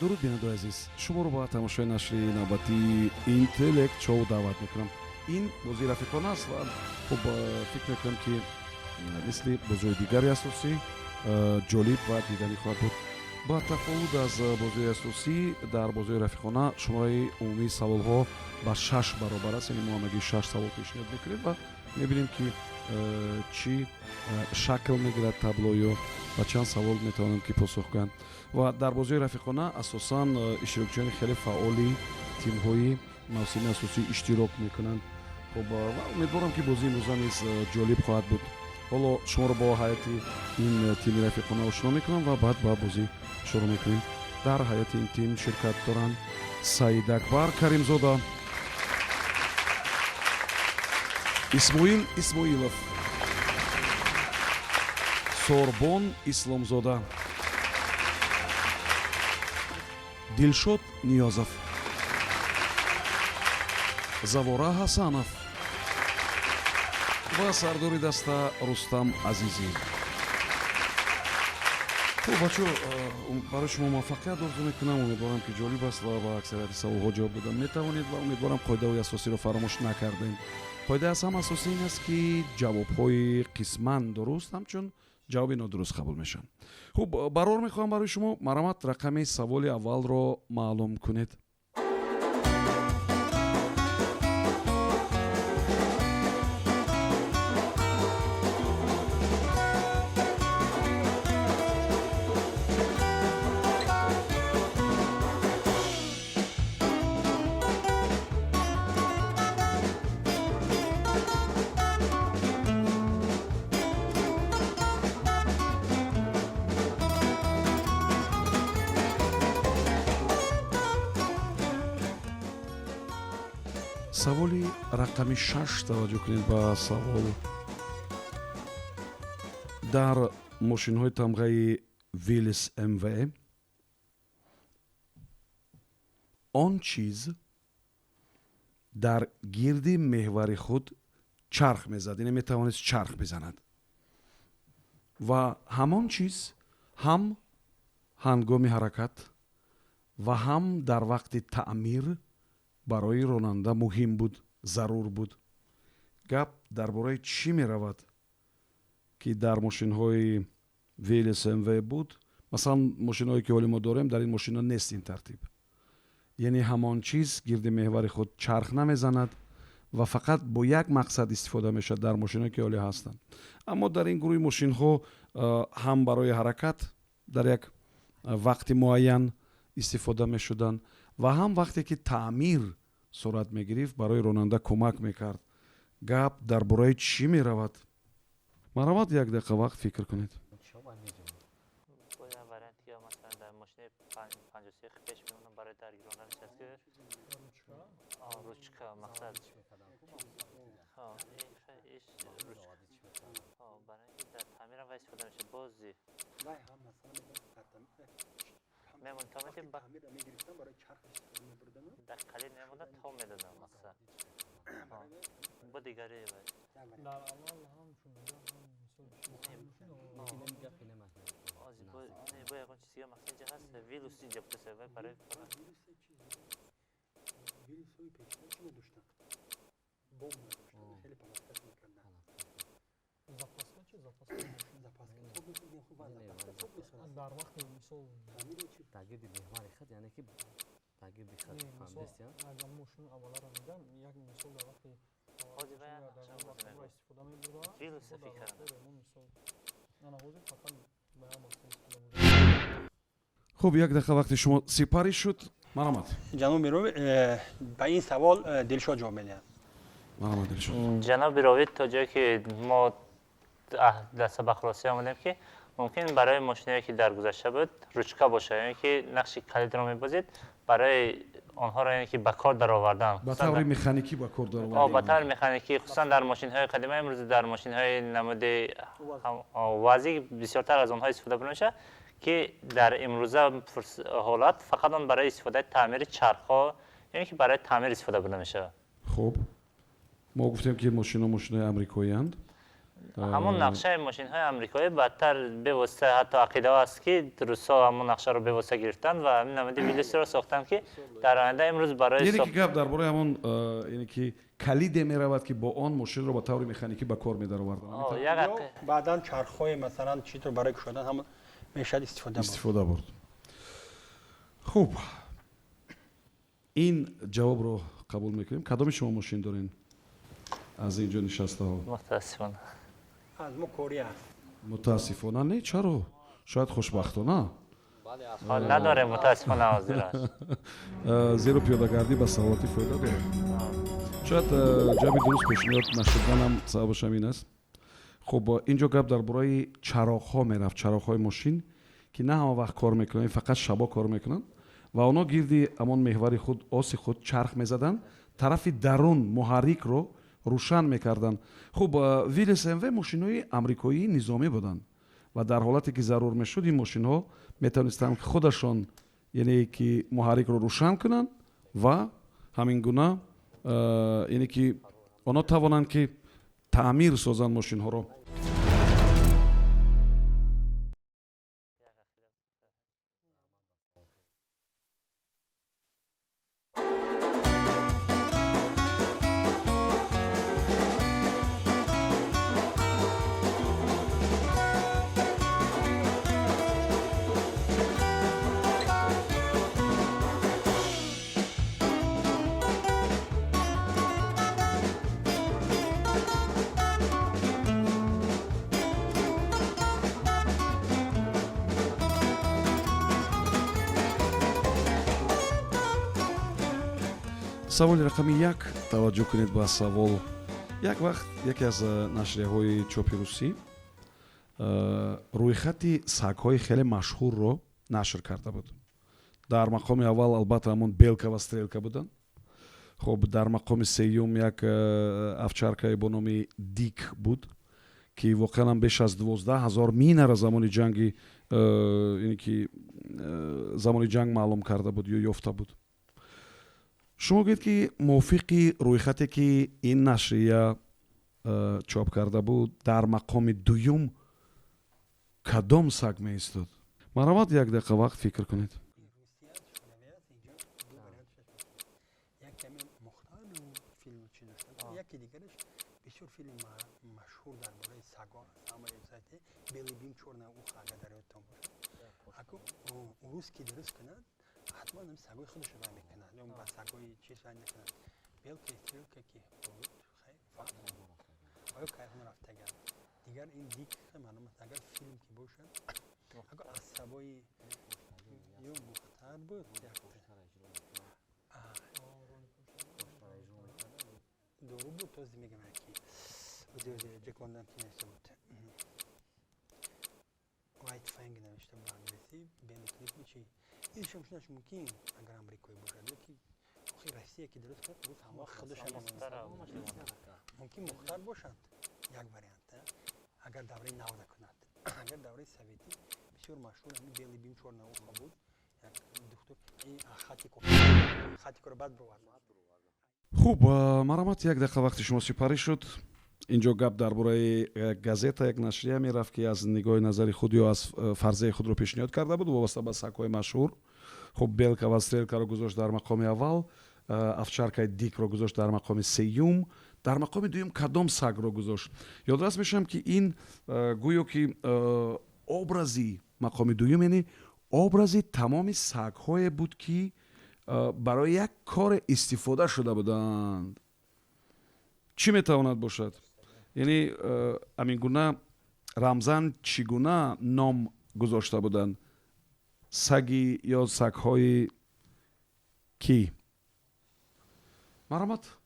Дуруд, бинандаои азиз, шуморо ба тамошои нашри навбатии Интеллект Шоу даъват мекунам. Ин бозии рафиқона аст ва хуб, фикр мекунам, ки мисли бозиҳои дигари асосӣ ҷолиб ва диданӣ хоҳад буд. Ба тафовут аз бозиҳои асосӣ, дар бозиҳои рафиқона шумораи умумии саволҳо ба шаш баробар аст, яъне мо ҳамагӣ шаш савол пешниҳод мекунем ва мебинем, ки чӣ шакл мегирад табло ё ба чанд савол метавонанд, ки посух гӯянд. Ва дар бозиҳои рафиқона асосан иштирокчиёни хеле фаъоли тимҳои мавсими асосӣ иштирок мекунанд. Хуб, ва умедворам, ки бозии имрӯза низ ҷолиб хоҳад буд. Ҳоло шуморо бо ҳайати ин тими рафиқона ошно мекунам ва баъд ба бозӣ шурӯъ мекунем. Дар ҳайати ин тим ширкат доранд Саидакбар Каримзода, Исмоил Исмоилов, Сорбон Исломзода, Дилшод Ниёзов, Завора Ҳасанов ва сардори даста Рустам Азизӣ. Хуб, бачо, барои шумо муваффақият орзу мекунам. Умедворам, ки ҷолиб аст ва ба аксарияти саволҳо ҷавоб дода метавонед ва умедворам, қоидаҳои асосиро фаромӯш накардем. Қоидаи аз ҳама асосӣ ин аст, ки ҷавобҳои қисман дуруст ҳамчун ҷавоби нодуруст қабул мешаванд. Хуб, барор мехоҳам барои шумо. Марҳамат, рақами саволи аввалро маълум кунед. Саволи рақами 6. Таваҷҷӯҳ кунед ба савол. Дар мошинҳои тамғаи Виллис МВ он чиз дар гирди меҳвари худ чарх мезад, яъне метавонист чарх бизанад, ва ҳамон чиз ҳам ҳангоми ҳаракат ва ҳам дар вақти таъмир барои ронанда муҳим буд, зарур буд. Гап дар бораи чӣ меравад, ки дар мошинҳои Виллис МВ буд? Масалан, мошинҳое, ки ҳоли мо дорем, дар ин мошина нест ин тартиб, яъне ҳамон чиз гирди меҳвари худ чарх намезанад ва фақат бо як мақсад истифода мешавад дар мошинҳое, ки ҳоле ҳастанд. Аммо дар ин гурӯҳи мошинҳо ҳам барои ҳаракат дар як вақти муайян истифода мешуданд ва ҳам вақте ки таъмир сурат мегирифт, барои ронанда кӯмак мекард. Гап дар бораи чӣ меравад? Марҳамат, як дақиқа вақт фикр кунед. Бо як вариант ё масалан дар мошини 53 пеш мемонам барои даргиронданаш аст, ки ручка мақсад иш ручка, барои ин ки дар таъмирам вай истифода мешавад. Бози мемон то метем дар калид мемонад, то медодам мақсад бо дигари вай. Дар аввал ҳамчун ҳам мисол Не, бо ягон чиз дига мақсад инҷа ҳаст, Виллис инҷа будаса вай барои Виллисҳои пешина чӣ надоштанд? Бом надоштанд, хеле палаткаш мекарданд. Запаска чи, запаска? Запаска тоб мешуд, запаска тоб мешавад. Дар вақти мисол таъмиро чи? Дар гирди меҳвари худ, яъне ки дар гирди худ. Не, мисол, агар мошини авваларо мегам, як мисол, дар вақти Ҳозир вай нақша бозӣ мекунад. истифода мебурда. Виллиса фикр. Мисол, ана ҳозир фақат ба як мақсад истифода бурда. Хуб, як дақиқа вақти шумо сипарӣ шуд. Марҳамат. Ҷаноби ровӣ, ба ин савол Дилшод ҷавоб медиҳад. Марҳамат, Дилшод. Ҷаноби ровӣ, то ҷое ки мо даста ба хулоса омадем, ки мумкин барои мошиное, ки дар гузашта буд, ручка бошад, яъне ки нақши калидро мебозид барои онҳоро, яъне ки ба кор даровардан. Ба таври механикӣ ба кор даровардан. Ба таври механикӣ, хусусан дар мошинҳои қадима. Имрӯз дар мошинҳои намуди УАЗик бисёртар аз онҳо истифода бурда мешавад, ки дар имрӯза ҳолат фақат он барои истифодаи таъмири чархҳо, яъне ки барои таъмир истифода бурда мешавад. Хуб, мо гуфтем, ки мошино мошинои амрикоиянд. Ҳамон нақшаи мошинҳои амрикоӣ бадтар бевосита, ҳатто ақидаҳо аст, ки русҳо ҳамон нақшаро бевосита гирифтанд ва ҳамин намуди Виллисро сохтанд, ки дар оянда имрӯз барои Яъне ки гап дар бораи ҳамон яъне ки калиде меравад, ки бо он мошинро ба таври механикӣ ба кор медароварданд. Баъдан чархҳои, масалан, чизро барои кушодан ҳам мешавад истифода бурд. Истифода бурд. Хуб, ин ҷавобро қабул мекунем. Кадоми шумо мошин дорен аз ин ҷо нишастаҳо? Мутаассифона. Аз мо корӣ аст. Мутаассифона не, чаро? Шояд хушбахтона. Надорем, мутаассифона, ҳозир аст. Зеро пиёдагардӣ ба саломатӣ фоида дорад. Шояд ҷавоби дуруст пешниҳод нашуданам сабабаш ҳамин аст. Хуб, ин ҷо гап дар бораи чароғҳо мерафт, чароғҳои мошин, ки на ҳама вақт кор мекунанд, фақат шабо кор мекунанд ва онҳо гирди ҳамон меҳвари худ, оси худ чарх мезаданд, тарафи дарун муҳаррикро рӯшан мекарданд. Хуб, Виллис МВ мошинҳои амрикоии низомӣ буданд ва дар ҳолате ки зарур мешуд, ин мошинҳо метавонистанд худашон, яъне ки муҳаррикро рӯшан кунанд ва ҳамин гуна, яъне ки онҳо тавонанд ки таъмир созанд мошинҳоро. Саволи рақами 1. Таваҷҷӯҳ кунед ба савол. Як вақт яке аз нашрияҳои чопи русӣ рӯйхати сагҳои хеле машҳурро нашр карда буд. Дар мақоми аввал, албатта, ҳамон Белка ва Стрелка буданд. Хуб, дар мақоми сеюм як овчаркае бо номи Дик буд, ки воқеан ҳам беш аз 12 000 минара замони ҷанги, яъне ки замони ҷанг маълум карда буд ё ёфта буд. Шумо гӯед, ки мувофиқи рӯйхате, ки ин нашрия чоп карда буд, дар мақоми дуюм кадом саг меистод? Марҳамат, як дақиқа вақт фикр кунед. Яке дигараш бисёр филми машҳур дар бораи сагҳо аст, ҳамаи Белый бим, чёрное ухо, агар дар ёдтон бошад. Аку урус ки дуруст кунад, ҳатман сагои худашро вай мекунад ё ба сагои чиз вай накунад. Белка, Стрелка ки буд, хай, оё кайҳон рафтаган. Дигар ин Дик маълум аст, агар филм ки бошад, аку аз сабои ё Мухтар буд, якта дору буд, този мегам, ки Ҷек Лондон ки навишта буд, White Fang навишта ба англисӣ, Белый клык чи иншам шунаш мумкин, агар амрикоӣ бошад ё ки охи Россия ки дуруст кунад, рус ҳама худаш мумкин Мухтар бошад, як вариант, агар давраи нав накунад. Агар давраи советӣ, бисёр машҳур ҳамин Белый бим, чёрное ухо буд, як духтур хатикоро бад бировард. Хуб, марҳамат, як дақиқа вақти шумо сипарӣ шуд. Инҷо гап дар бораи як газета, як нашрия мерафт, ки аз нигоҳи назари худ ё аз фарзияи худро пешниҳод карда буд вобаста ба сагҳои машҳур. Хуб, Белка ва Стрелкаро гузошт дар мақоми аввал, овчаркаи Дикро гузошт дар мақоми сеюм. Дар мақоми дуюм кадом сагро гузошт? Ёдрас мешавам, ки ин гӯё ки образи мақоми дуюм, яъне образи тамоми сагҳое буд, ки барои як коре истифода шуда буданд. Чӣ метавонад бошад? Яъне ҳамин гуна рамзан чӣ гуна ном гузошта буданд саги ё сагҳои кӣ? Марҳамат.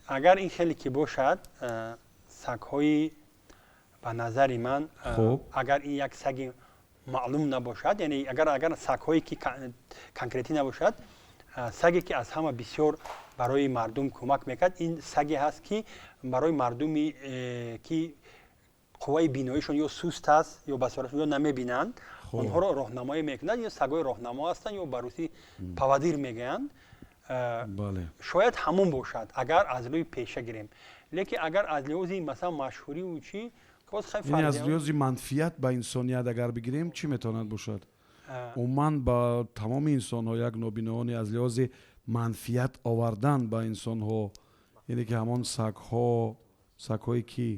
Агар ин хеле ки бошад, сагҳои, ба назари ман, агар ин як саги маълум набошад, яъне агар сагҳое ки конкретӣ набошад, саге ки аз ҳама бисёр барои мардум кӯмак мекард, ин саге ҳаст, ки барои мардуми ки қувваи биноишон ё суст аст, ё басоратшон, ё намебинанд, онҳоро роҳнамоӣ мекунад. Ё сагҳои роҳнамо ҳастанд, ё ба русӣ поводырь мегӯянд. Шояд ҳамон бошад, агар аз рӯи пеша гирем. Лекин агар аз лиҳози масалан машҳуриву чӣ, яъне аз лиҳози манфиат ба инсоният агар бигирем, чӣ метавонад бошад? Умуман ба тамоми инсонҳо, як нобиноёне аз лиҳози манфиат овардан ба инсонҳо, яъне ки ҳамон сагҳо, сагҳои кӣ?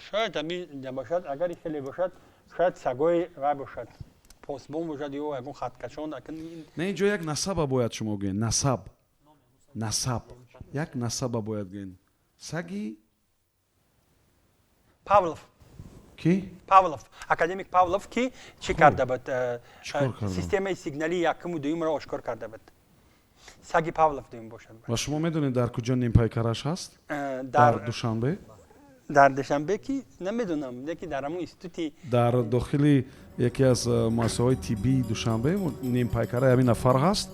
Шояд ҳамин бошад, агар хеле бошад, шояд сагҳои вай бошад, посбон бошад ё ягон хаткашон. Не, ин ҷо як насаба бояд шумо гӯед, насаб, насаб, як насаба бояд гӯед. Саги Павлов. Ки? Павлов, академик Павлов, ки чӣ карда буд? Системаи сигналии якуму дуюмро ошкор карда буд. Саги Павлов дуюм бошад. Ва шумо медонед, дар куҷо нимпайкараш ҳаст? Дар Душанбе. Дар Душанбе ки намедонам, лекин дар ҳамон институти Дар дохили яке аз муассисаҳои тиббии Душанбе нимпайкараи ҳамин нафар ҳаст.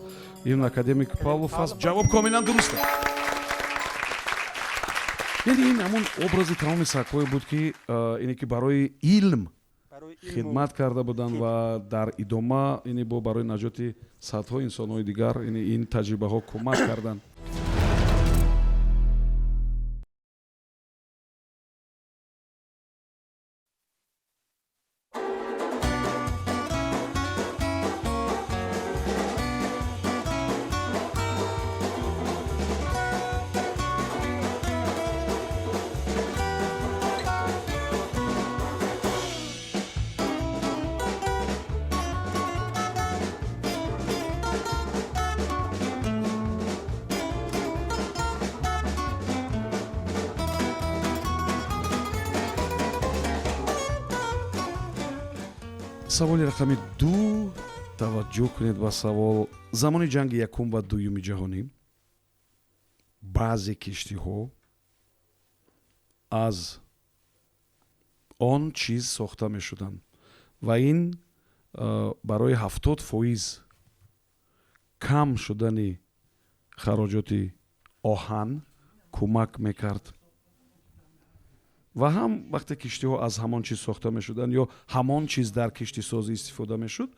Ин академик Павлов аст. Ҷавоб комилан дуруст аст. Яъне ин ҳамон образи тамоми сагҳое буд, ки ине ки барои илм хидмат карда буданд ва дар идома ине бо барои наҷоти садҳо инсонҳои дигар ин таҷрибаҳо кӯмак карданд. Саволи рақами 2. Таваҷҷӯҳ кунед ба савол. Замони ҷанги якум ва дуюми ҷаҳонӣ баъзе киштиҳо аз он чиз сохта мешуданд ва ин барои 70% кам шудани хароҷоти оҳан кӯмак мекард. Ва ҳам вақте киштиҳо аз ҳамон чиз сохта мешуданд ё ҳамон чиз дар киштисозӣ истифода мешуд,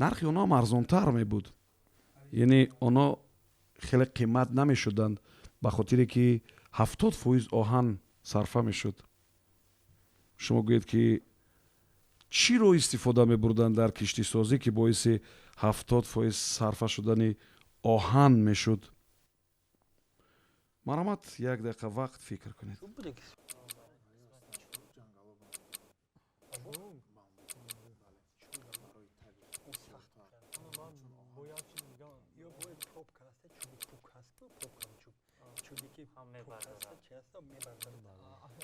нархи онҳо ҳам арзонтар мебуд. Яъне онҳо хеле қимат намешуданд, ба хотире ки 70% оҳан сарфа мешуд. Шумо гӯед, ки чиро истифода мебурданд дар киштисозӣ, ки боиси 70% сарфа шудани оҳан мешуд? Марҳамат, як дақиқа вақт фикр кунед.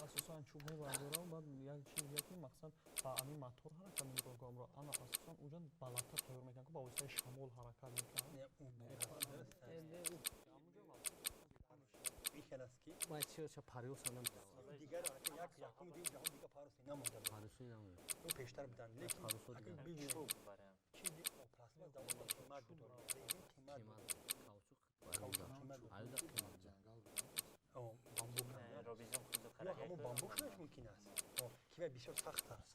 Асосан чӯб мебардорам, баъд як чиз дига, ки мақсад ба ҳамин мотор ҳаракат мекунад, ана асосан уҷа баландтар тайёр мекунанд, ки ба воситаи шамол ҳаракат мекунад. Пештар буданд, лекин ҳамон бамбук шудаш мумкин аст, ки вай бисёр сахт аст.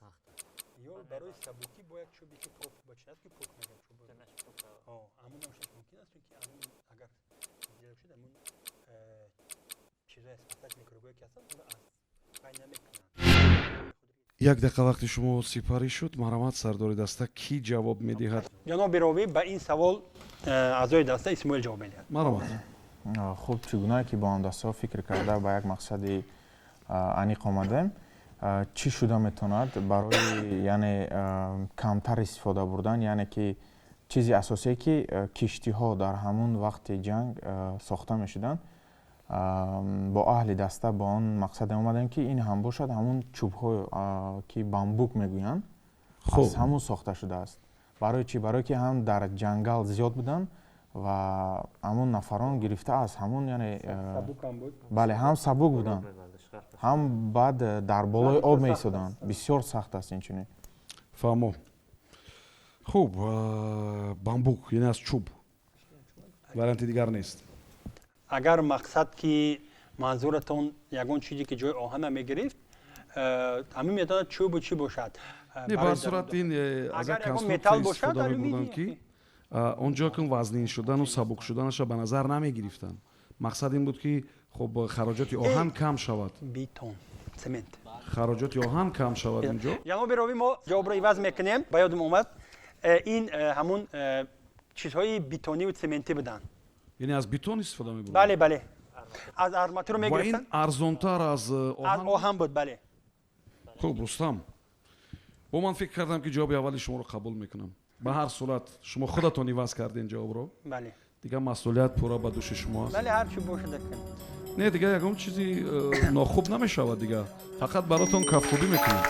Ё барои сабукӣ бояд чӯбе ки пок бачинад, ки пок мегӯяд чӯб, ҳамонам шудаш мумкин аст, чунки ҳамон агар зиёд шуд, ҳамон чизҳои спасательный кругое ки ҳастанд, онро аз вай намекунанд. Як дақиқа вақти шумо сипарӣ шуд. Марҳамат, сардори даста, кӣ ҷавоб медиҳад? Ҷаноби ровӣ, ба ин савол аъзои даста Исмоил ҷавоб медиҳад. Марҳамат. Хуб, чӣ гуна ки бо ҳамдастаҳо фикр карда ба як мақсади аниқ омадем, чӣ шуда метавонад барои яъне камтар истифода бурдан, яъне ки чизи асосие ки киштиҳо дар ҳамун вақти ҷанг сохта мешуданд, бо аҳли даста ба он мақсаде омадем, ки ин ҳам бошад ҳамун чӯбҳо, ки бамбук мегӯянд, аз ҳамун сохта шудааст. Барои чӣ? Барое ки ҳам дар ҷангал зиёд буданд ва ҳамун нафарон гирифта аз ҳамун, яъне бале, ҳам сабук буданд, ҳам баъд дар болои об меистоданд. Бисёр сахт аст инчунин. Фаҳмо. Хуб, бамбук, яъне аз чӯб, варианти дигар нест. Агар мақсад ки манзуратон ягон чизе ки ҷои оҳана мегирифт, ҳамин метавонад чӯбу чӣ бошад. Не, ба ҳар сурат ин аз як конструксия истифода мебурданд, ки Он ҷо кун вазнин шудану сабук шуданаша ба назар намегирифтанд. Мақсад ин буд, ки хуб, хароҷоти оҳан кам шавад. Бетон, цемент. Хароҷоти оҳан кам шавад инҷо. Ҷаноби ровӣ, мо ҷавобро иваз мекунем. Ба ёдам омад, ин ҳамун чизҳои бетониву цементӣ буданд. Яъне аз бетон истифода мебурданд? Бале, бале, аз арматура Ва ин мегирифтанд. арзонтар аз Аз оҳан? Оҳан буд, бале. Хуб, Рустам, бо ман фикр кардам, ки ҷавоби аввали шуморо қабул мекунам. Ба ҳар сурат, шумо худатон иваз кардем ҷавобро. Бале. Дигар масъулият пурра ба дӯши шумо аст. Бале, ҳар чӣ бошад кун. Не, дигар ягон чизи нохуб намешавад, дигар фақат баротон кафкӯбӣ мекунем.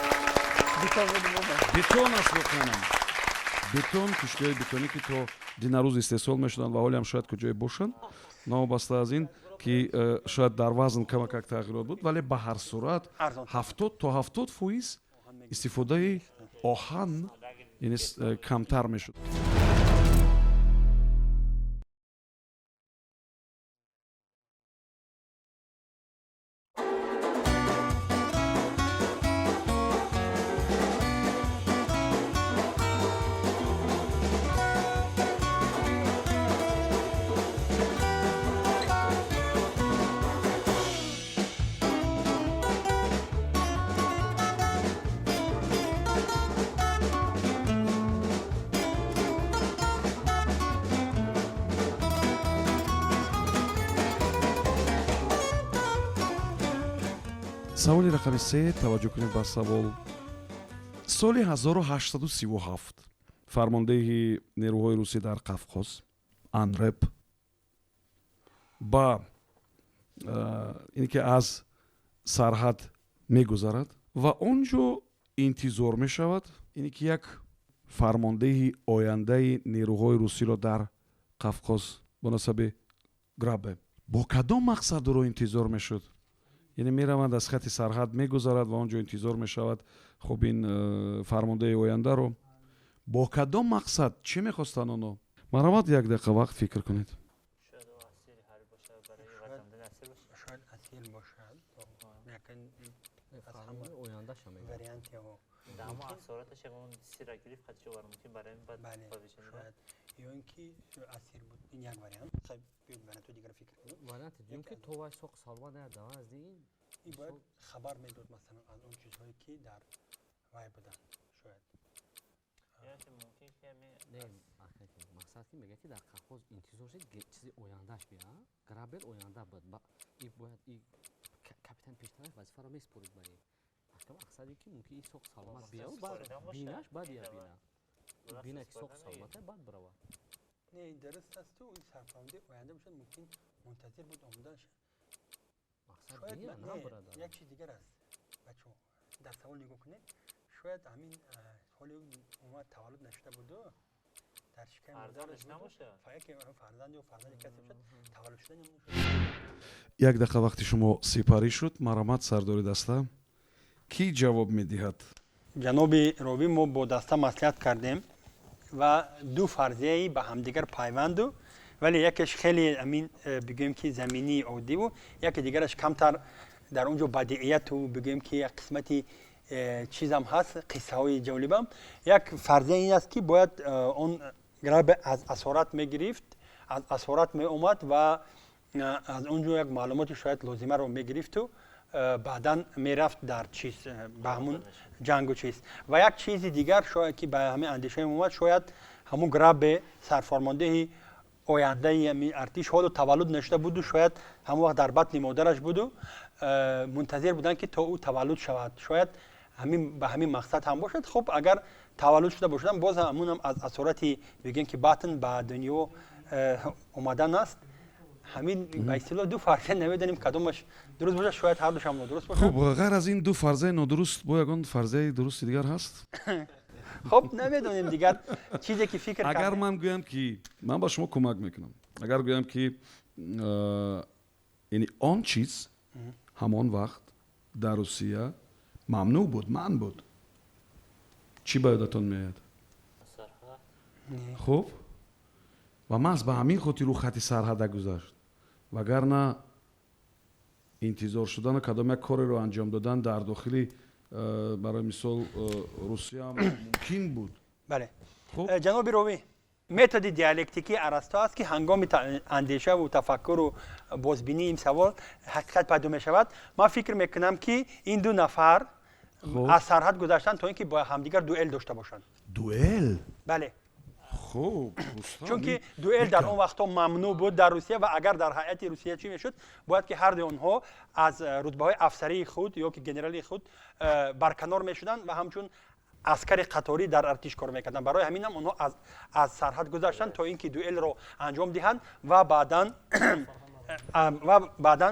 Бетон буд, бобо. Бетон аст воқеанам, бетон. Киштиҳои бетонӣ, ки то динарӯз истеҳсол мешуданд ва ҳолиам шояд куҷое бошанд, новобаста аз ин ки шояд дар вазн камакак тағйирот буд, вале ба ҳар сурат Арзонтар. 70 то 70% истифодаи оҳан, яъне камтар мешуд. Саволи рақами се, таваҷҷӯҳ кунед ба савол. Соли 1837 фармондеҳи нерӯҳои русӣ дар Қафқоз Анреп ба ин ки аз сарҳад мегузарад ва он ҷо интизор мешавад, ине ки як фармондеҳи ояндаи нерӯҳои русиро дар Қафқоз бо насаби Грабе. Бо кадом мақсад ӯро интизор мешуд? Яъне мераванд, аз хати сарҳад мегузарад ва он ҷо интизор мешавад. Хуб, ин фармондеҳи ояндаро бо кадом мақсад, чӣ мехостанд оно? Марҳамат, як дақиқа вақт, фикр кунед. Шояд ӯ асири ҳарбӣ бошад, барои ватандани асир бошад. Шояд асир бошад, лекин аз ҳама Фармони ояндаша мегӯяд. вариантҳо. Дар ҳамон асораташ ягон сира гирифт, хати овар, мумкин барои ин баъд Бале. повишение. Шояд ё ин ки асир буд, ин як вариант. Хай, биёед вариантҳои дигарро фикр кунем. Варианти дуюм, ки то вай соқ саломат наярд, аз ин. Ин бояд хабар медод, масалан, аз он чизҳое, ки дар вай буданд, шояд. Ё ки мумкин ки ҳамин Не, акаки, мақсад ки мегӯяд, ки дар Қафқоз интизор шид, чизи ояндааш бия. Грабел оянда буд. И бояд и капитани пештараш вазифаро месупорид ба ин. Ака, мақсаде ки мумкин ин соқ саломат Вазифа бияу, баъд супоридан бошад. бинаш, баъд я Ин бина. давай. Бина ки соқ Супоридан саломата, баъд бирава. Не, дуруст асту, ин сарфармондаи оянда бошад, мумкин мунтазир буд омаданаш. Мақсад Шояд бия не, набурада. як чиз дигар аст, бачаҳо, дар савол нигоҳ кунед. Шояд ҳамин ҳоли омад, таваллуд нашуда буду, дар шиками Фарзандаш модараш буду. набошад? Яке фарзанд ё фарзанди касе бошад, таваллуд шудани ҳамон. Як дақиқа вақти шумо сипарӣ шуд. Марҳамат, сардори даста, кӣ ҷавоб медиҳад? Ҷаноби ровӣ, мо бо даста маслиҳат кардем ва ду фарзияи ба ҳамдигар пайванду, вале якеш хеле амин бигӯем ки заминии оддиву, яке дигараш камтар дар он ҷо бадиияту, бигӯем ки як қисмати чизам ҳаст, қиссаҳои ҷолибам. Як фарзия ин аст, ки бояд он Грабе аз асорат мегирифт, аз асорат меомад ва аз он ҷо як маълумоти шояд лозимаро мегирифту баъдан мерафт дар чиз, ба ҳамун ҷангу чиз. Ва як чизи дигар, шояд ки ба ҳамин андешаи омад, шояд ҳамун Грабе, сарфармондеҳи ояндаи ҳамин артиш, ҳоло таваллуд нашуда буду, шояд ҳамон вақт дар батни модараш буду, мунтазир буданд, ки то ӯ таваллуд шавад. Шояд ҳамин ба ҳамин мақсад ҳам бошад. Хуб, агар таваллуд шуда бошадам, боз ҳамунам аз асорати, бигем ки батн ба дунё омадан аст. Ҳамин ба истилоҳ ду фарзия, намедонем кадомаш дуруст бошад, шояд ҳардушам нодуруст бошад. Хуб, ғайр аз ин ду фарзияи нодуруст, бо ягон фарзияи дурусти дигар ҳаст? Хуб, намедонем, дигар чизе ки фикр Агар кардем. ман гӯям, ки ман ба шумо кӯмак мекунам, агар гӯям, ки яъне он чиз ҳамон вақт дар Русия мамнӯъ буд, манъ буд, чӣ ба ёдатон меояд? Сарҳад. Не. Хуб, ва маҳз ба ҳамин хотир ӯ хати сарҳада гузашт, вагарна интизор шудану кадом як кореро анҷом додан дар дохили барои мисол, Русия мумкин буд. Бале. Хуб. Ҷаноби ровӣ. Методи диалектикии Арасто аст, ки ҳангоми андешаву тафаккуру бозбинии ин савол ҳақиқат пайдо мешавад. Ман фикр мекунам, ки ин ду нафар аз сарҳад гузаштанд, то ин ки бо ҳамдигар дуэл дошта бошанд. Дуэл? Бале. Хуб. Чунки дуэл дар он вақтҳо мамнӯъ буд дар Русия, ва агар дар ҳайати Русия чӣ мешуд, бояд ки ҳарду онҳо аз рутбаҳои афсарии худ ё ки генералии худ барканор мешуданд ва ҳамчун аскари қаторӣ дар артиш кор мекарданд. Барои ҳаминам онҳо аз сарҳад гузаштанд, то ин ки дуэлро анҷом диҳанд, ва баъдан,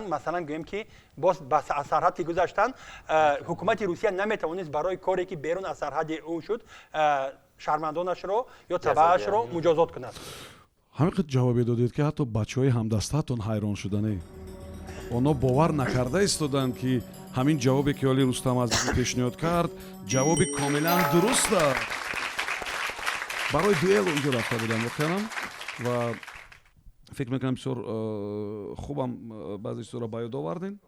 масалан, гӯем ки боз аз сарҳад ки гузаштанд, ҳукумати Русия наметавонист барои коре, ки берун аз сарҳади ӯ шуд, шаҳрвандонашро ё табаашро муҷозот кунад. Ҳамин қадр ҷавобе додед, ки ҳатто бачаҳои ҳамдастаатон ҳайрон шудане. Онҳо бовар накарда истоданд, ки ҳамин ҷавобе, ки ҳоли Рустам Азизӣ пешниҳод кард, ҷавоби комилан дуруст аст. Барои дуэл онҷо рафта будам воқеанам ва фикр мекунам, бисёр хубам баъзе чизҳоро ба ёд овардем.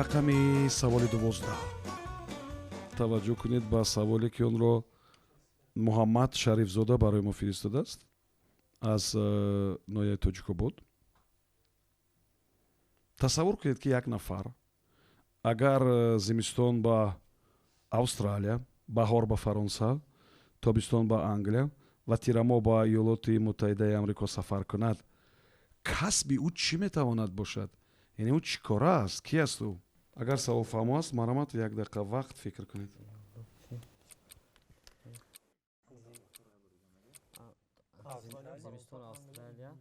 Рақами саволи 12. Таваҷҷӯҳ кунед ба саволе, ки онро Муҳаммад Шарифзода барои мо фиристодааст аз ноҳияи Тоҷикобод. Тасаввур кунед, ки як нафар агар зимистон ба Австралия, баҳор ба Фаронса, тобистон ба Англия ва тирамоҳ ба Иёлоти Муттаҳидаи Амрико сафар кунад, касби ӯ чӣ метавонад бошад? Яъне ӯ чӣ кора аст, ки аст ӯ? Агар савол фаҳмо аст, марҳамат, як дақиқа вақт фикр кунед. Зимистон Австралия,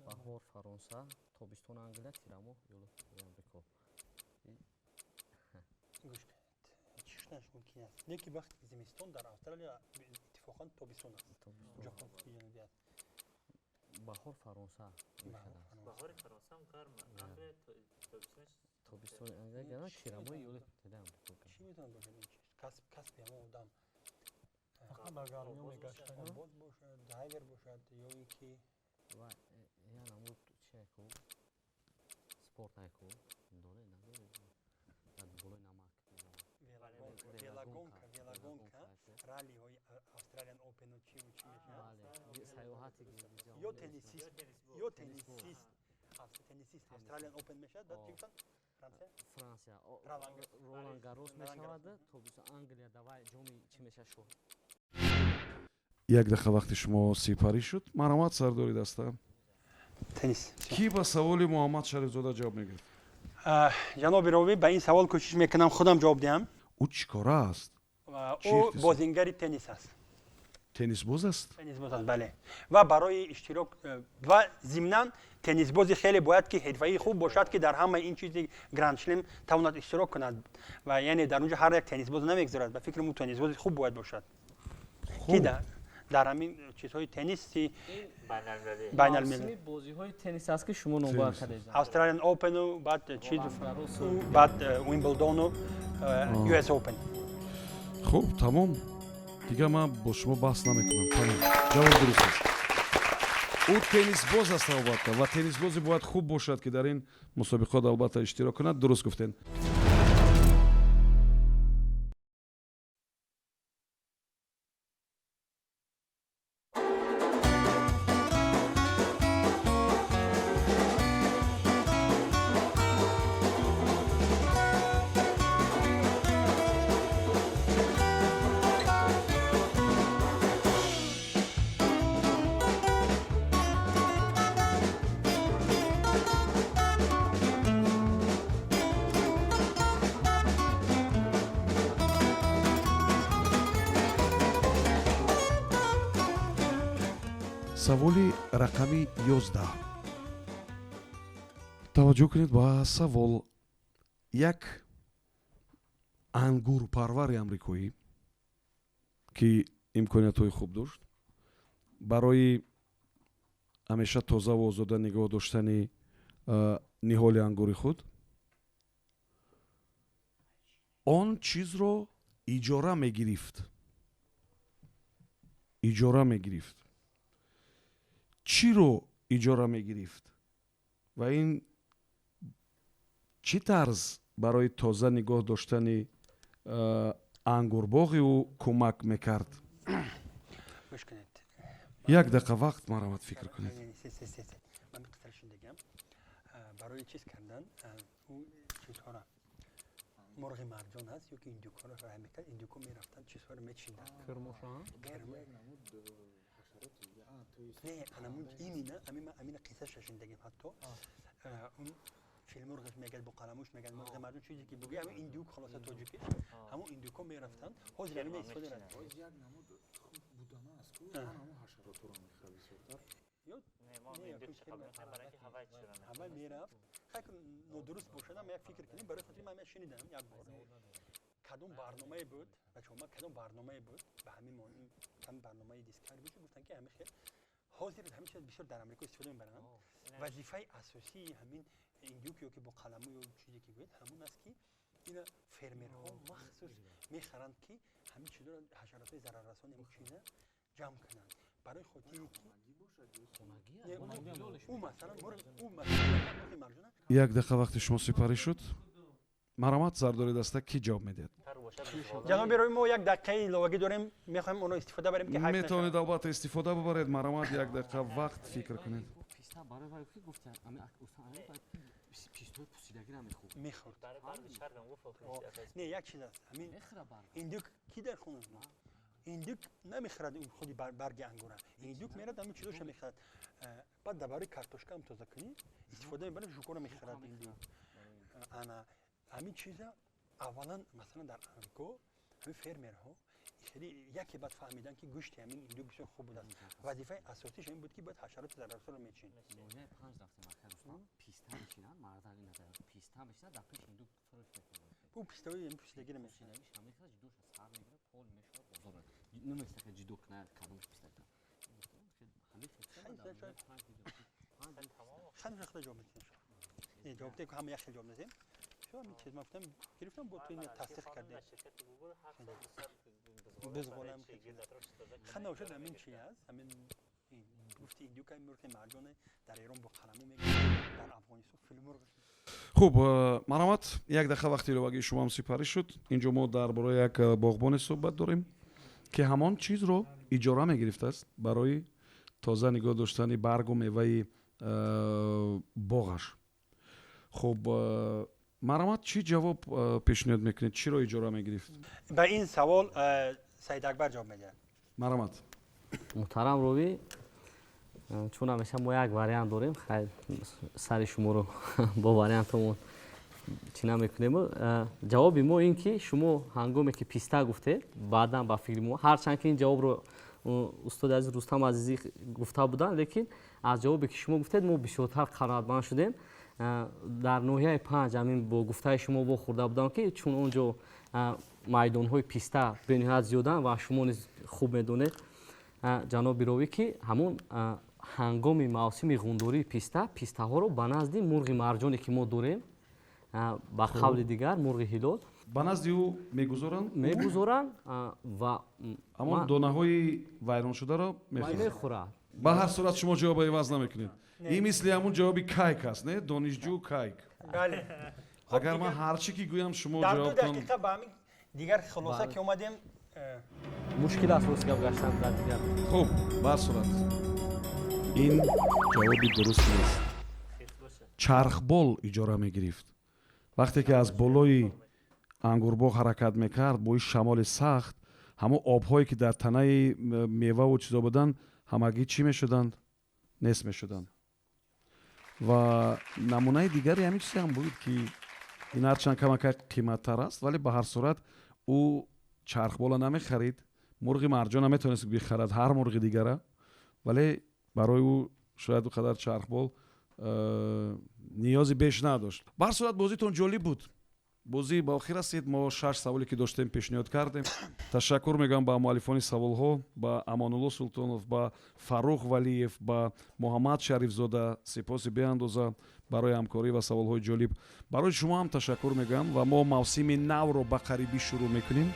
баҳор Фаронса, тобистон Англия, тирамоҳ Иёлоти Амрико. Чӣ шуданаш мумкин аст? Не ки вақти зимистон дар Австралия иттифоқан тобистон аст, унҷо қутби ҷанубӣ аст. Баҳор Фаронса. Баҳори Фаронсаам гарм, Англия тобистонаш. Тобистони Англия гарм, тирамоҳи Иёлоти Муттаҳидаи Амрико. Чӣ метавонад бошад ин чиз, касби ҳамон одам? Фақат ба гармиё мегаштан. Боз бошад, драйвер бошад ё ин ки Ва я намуд чиайку, спорт айку доре, надоре, дар болои намак. Велогонка, велогонка, раллиҳои Австралиан Опену чиву чӣ мешавад. Саёҳати. Ё теннисист, ё теннисист, Австралиан Опен мешавад. Баъд чӣ гуфтанд? Франсия. Франсия, Ролан Гарос мешавад, тобистон Англия, давай ҷоми чӣ мешавад шоҳ. Як дақиқа вақти шумо сипарӣ шуд. Марҳамат, сардори даста. Теннис. Кӣ ба саволи Муҳаммад Шарифзода ҷавоб мегӯяд? Ҷаноби ровӣ, ба ин савол кӯшиш мекунам худам ҷавоб диҳам. Ӯ чӣ кора аст? Ӯ бозингари теннис аст. Теннисбоз аст? Теннисбоз аст, бале. Ва барои иштирок ва зимнан теннисбози хеле бояд ки ҳирфаии хуб бошад, ки дар ҳамаи ин чизи гранд-шлем тавонад иштирок кунад. Ва яъне дар онҷо ҳар як теннисбоз намегузорад. Ба фикри мо, теннисбози хуб бояд бошад, ки дар ҳамин чизҳои тенниси байналмилалӣ. Бозиҳои теннис аст, ки шумо номбар кардед. Австралиан Опену, баъд чиз, баъд Уимблдону US Open. Хуб, тамом, дигар ман бо шумо баҳс намекунам. Тамом, ҷавоб дуруст аст. Ӯ теннисбоз аст, албатта, ва теннисбозе бояд хуб бошад, ки дар ин мусобиқот албатта иштирок кунад. Дуруст гуфтен. Саволи рақами 11. Таваҷҷӯҳ кунед ба савол. Як Ангурпарвари амрикоӣ, ки имкониятҳои хуб дошт, барои ҳамеша тозаву озода нигоҳ доштани ниҳоли ангури худ он чизро иҷора мегирифт, иҷора мегирифт. Чиро иҷора мегирифт ва ин чӣ тарз барои тоза нигоҳ доштани ангурбоғи ӯ кӯмак мекард? Гӯш кунед. Як дақиқа вақт, марҳамат, фикр кунед. Ман қисса шундагам. Барои чиз кардан ӯ чизҳоро, мурғи марҷон ҳаст ё ки индюкҳоро рай мекард, индюкҳо мерафтанд, чизҳоро мечинданд. Не, анамун имина амина қиссаша шундагим. Ҳатто он филмурғаш мегӯяд, бо қаламуш мегӯяд, мурғи марҷон, чизе ки бугӯи, ҳамин индюк, хулоса тоҷикиш, ҳамон индюкҳо мерафтанд. Ҳозир амина истифода. Ҳавай мерафт. Хай, нодуруст бошадам, як фикр кунем. Барои хотири ман шунидам як бор, кадом барномае буд, бачаҳо, ман кадом барномае буд, ба ҳамин ҳамин барномаи Дискавери буд, гуфтанд, ки ҳамин хел ҳозир ҳамин чиз бисёр дар Амрико истифода мебаранд. Вазифаи асосии ҳамин индюк ё ки бо қаламу ё чизе ки гӯед, ҳамон аст, ки ина фермерҳо махсус мехаранд, ки ҳамин чизоро, ҳашаротҳои зараррасон, ҳамин чиза ҷамъ кунанд, барои хотире ки ӯ масалан мурғи марҷона. Як дақиқа вақти шумо сипарӣ шуд. Марҳамат, сардори даста, кӣ ҷавоб медиҳад? Ҷаноби рои, мо як дақиқаи иловагӣ дорем, мехоҳем онро истифода барем, ки Метавонед, албатта, истифода бибаред. Марҳамат, як дақиқа вақт, фикр кунед. Мехӯрд. Не, як чиз аст, ҳамин индюк ки дар хона, индюк намехӯрад худи барги ангура, индюк мерад, ҳамин чизоша мехӯрад. Баъд дар барои картошкаам тоза кунӣ истифода мебарад, жукоро мехӯрад индюк. Ана ҳамин чиза аввалан, масалан, дар Амрико ҳамин фермерҳо хеле яке баъд фаҳмиданд, ки гӯшти ҳамин индюк бисёр хуб будааст. Вазифаи асосиш ҳамин буд, ки бояд ҳашароти зараррасонро мечин. Ӯ пистаҳои пӯсидагиро мечинад. Хеле хеле ҷавоб медиҳем. Ҷавоб диҳем, ҳама як хел ҷавоб надиҳем. Ҳамин чиз ман гуфтам, гирифтам, бо ту тасдиқ кардем. Бизғолам хана бошад. Ҳамин чи аст, ҳамин гуфти индюка, мурғи марҷоне, дар Эрон бо қаламу мегӯянд, дар Афғонистон филмурғ. Хуб, марҳамат, як дақиқа вақти иловагии шумоам сипарӣ шуд. Инҷо мо дар бораи як боғбоне суҳбат дорем, ки ҳамон чизро иҷора мегирифтааст барои тоза нигоҳ доштани баргу меваи боғаш. Хуб, марҳамат, чӣ ҷавоб пешниҳод мекунед? Чиро иҷора мегирифт? Ба ин савол Саид Акбар ҷавоб медиҳад. Марҳамат. Муҳтарам ровӣ, чун ҳамеша мо як вариант дорем, хайр, сари шуморо бо вариантомон чӣ намекунем. Ҷавоби мо ин ки шумо ҳангоме ки писта гуфтед, баъдан ба фикри мо, ҳарчанд ки ин ҷавобро устоди азиз Рустам Азизӣ гуфта буданд, лекин аз ҷавобе ки шумо гуфтед, мо бисёртар қаноатманд шудем. Дар ноҳияи Панҷ ҳамин бо гуфтаи шумо вохӯрда будам, ки чун он ҷо майдонҳои писта бениҳоят зиёданд ва шумо низ хуб медонед, ҷаноби ровӣ, ки ҳамон ҳангоми мавсими ғундории писта пистаҳоро ба назди мурғи марҷоне, ки мо дорем, ба қавли дигар мурғи ҳилол, Ба назди ӯ мегузоранд. Мегузоранд ва ҳамон донаҳои вайроншударо мехӯрад. Ба ҳар сурат, шумо ҷавоба иваз намекунед. Ин мисли ҳамун ҷавоби кайк аст, не? Донишҷӯ кайк. Агар ман ҳар чӣ ки гӯям, шумо Дар 2 дақиқа ба ҳамин дигар хулоса ки омадем. Мушкил аст рост гап гаштан дар дигар. Хуб, ба ҳар сурат, ин ҷавоби дуруст нест. Чархбол иҷора мегирифт. Вақте ки аз болои ангурбоғ ҳаракат мекард, бо ин шамоли сахт ҳамон обҳое, ки дар танаи меваву чизо буданд, ҳамагӣ чӣ мешуданд? Нест мешуданд. Ва намунаи дигаре ҳамин чизе ҳам буд, ки ин ҳарчанд камакак қиматтар аст, вале ба ҳар сурат ӯ чархбола намехарид, мурғи марҷона метавонист бихарад, ҳар мурғи дигара, вале барои ӯ шояд ӯ қадар чархбол ниёзи беш надошт. Ба ҳар сурат, бозитон ҷолиб буд. Бозӣ ба охир расид. Мо шаш саволе ки доштем, пешниҳод кардем. Ташаккур мегӯям ба муаллифони саволҳо, ба Амонулло Султонов, ба Фаррух Валиев, ба Муҳаммад Шарифзода. Сипоси беандоза барои ҳамкорӣ ва саволҳои ҷолиб. Барои шумо ҳам ташаккур мегӯям ва мо мавсими навро ба қарибӣ шурӯъ мекунем.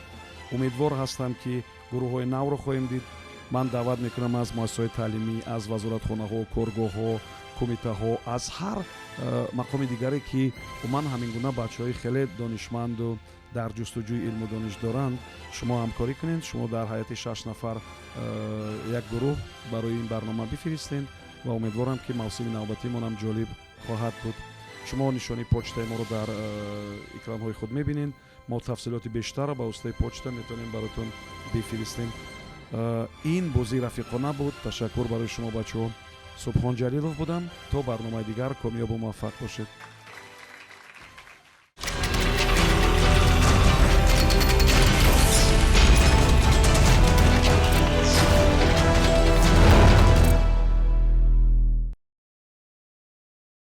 Умедвор ҳастам, ки гурӯҳҳои навро хоҳем дид. Ман даъват мекунам аз муассисаҳои таълимӣ, аз вазоратхонаҳо, коргоҳҳо, кумитаҳо, аз ҳар мақоми дигаре, ки умуман ҳамин гуна бачаҳои хеле донишманду дар ҷустуҷӯи илму дониш доранд, шумо ҳамкорӣ кунед. Шумо дар ҳайати шаш нафар як гурӯҳ барои ин барнома бифиристед ва умедворам, ки мавсими навбатимонам ҷолиб хоҳад буд. Шумо нишонии почтаи моро дар экранҳои худ мебинед. Мо тафсилоти бештарро ба воситаи почта метавонем бароятон бифиристем. Ин бозии рафиқона буд. Ташаккур барои шумо, бачаҳо. Субҳон Ҷалилов будам. То барномаи дигар комёбу муваффақ бошед.